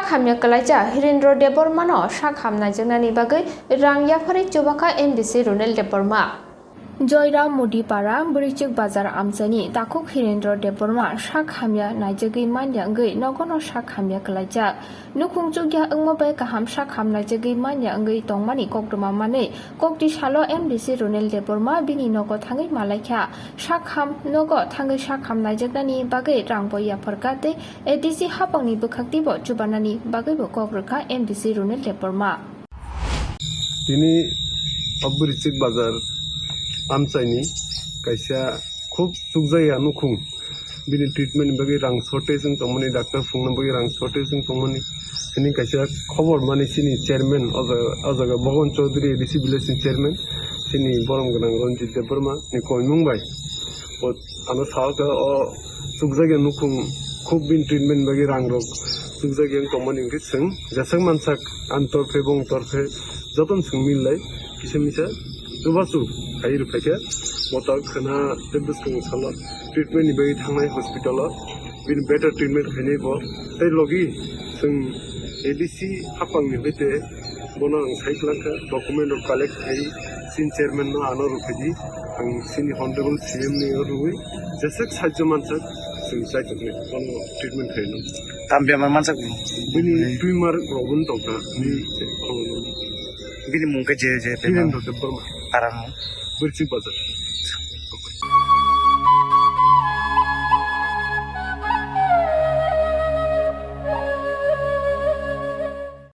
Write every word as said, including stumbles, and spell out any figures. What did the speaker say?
Hamya kwlaijak Hirendra Debbarmano sak ham naijaknani bagwi rang yapharwi chubakha M D C Ronel Debbarma. Joyram Modi Para, Bwrwichwk Bazar amchaini takhuk Hirendra Debbarma sak hamya naijagwi manya wngwi nogono sak hamya kwlaijak. Nukhung chukya wngma bai kaham sak ham naijagwi manya wngwi tongmani koktwma manwi kokti salo M D C Ronel Debbarma bini nogo thangwi malaikha. Sak ham nogo thangwi sak ham naijaknani bagwi rangbo yapharkha tei A D C hapangni bwkhaktibo chubanani bagwibo kok rwkha M D C Ronel Debbarma. Tini o Bwrwichwk Bazar amchaini kaisa khub chukjakya nukhung. Bini treatment ni bagwi rang shortage wng tongmani, doctor phunukna bagwi rang shortage wng tongmani. Tini kaisa khobor mani chini chairman, o jaga, o jaga Bhaban Chaudhary A D C village ni chairman, chini borom gwnang Ranjit Debbarma ni koimung bai. O ano sao khe o chukjakya nukhung khub bini treatment bagwi rang rok chukjakya wng tongmani hwnkhe chwng jeswk mansak ani torphe bong torphe jotono chwng mil lai kisa misa chubachu khai rw phaikha. Bo ta khwna tei bwskango salo treatment ni bagwi thangnai hospital o bini better treatment khainai bo tei logi chwng A D C hapang ni hoite bono ang sai kwlangkha, document rok collect khai chini chairman no ano rwphaidi, ang chini honorable C M ni rwwi jeswk sahajyo mansak chwng chai tongnai bono treatment khainai. Tam bemar mansak bo? Bini tumor rok bo tongkha, bini Bini mung khe je, je bemar? Hirendra Debbarma. Parang. Bwrwichwk Bazar.